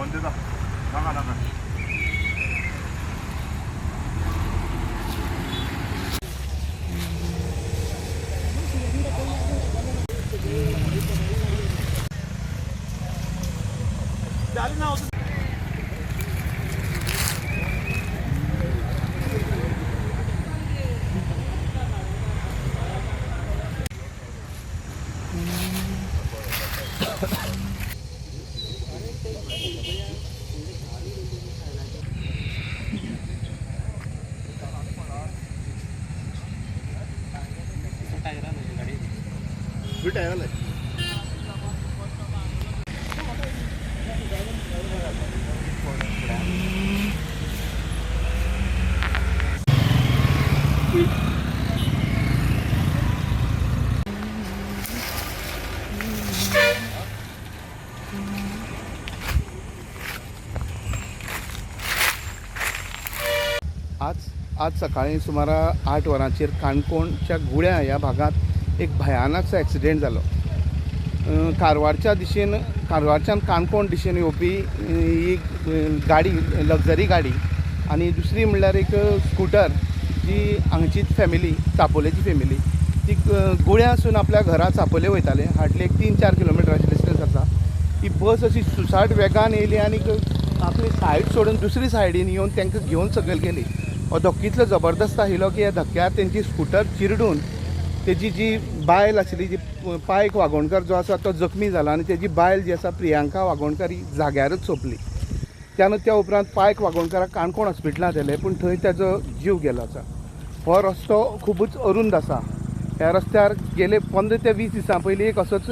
Phone दिता. नाका नाका. आज आज सकाळी सुमारा 8 वरांचेर काणकोणच्या गुळ्या ह्या भागांत एक भयानकसो एक्सिडेंट जालो. कारवारच्या दिशेन, कारवारच्यान काणकोण दिशेन येवपी एक गाडी, लग्जरी गाडी आनी दुसरी म्हणल्यार एक स्कुटर जी हांगचीच फॅमिली, चापोलेची फॅमिली, ती गुळ्यासून आपल्या घरा चापोले वयताले. हार्डली एक 3-4 किलोमिटराचे डिस्टन्स आसा. ती बस अशी सुसाट वेगान येयली आनी आपली सायड सोडून दुसरी सायडीन येवन तांकां घेवन सकयल गेली. हो धक्को इतलो जबरदस्त आशिल्लो की ह्या धक्क्यार तेंची स्कुटर चिरडून तेजी जी बायल आशिल्ली, जी पायक वागोणकर जो आसा तो जखमी जाला आनी तेजी बायल जी आसा प्रियांका वागोणकर ही जाग्यारच सोंपली. त्या उपरांत पायक वागोणकराक काणकोण हॉस्पिटलांत व्हेलें, पूण थंय ताजो जीव गेलो आसा. हो रस्तो खुबूच अरुंद आसा. ह्या रस्त्यार गेले 15 ते 20 दिसां पयलीं एक असोच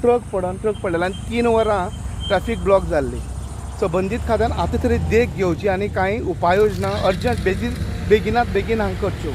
ट्रक पडून ट्रक पडलेलो आनी 3 वरां ट्रॅफीक ब्लॉक जाल्ली. संबंदीत खात्यान आतां तरी देख घेवची आनी कांय उपाययोजना अर्जंट बेगीनात बेगीन हांगा करच्यो.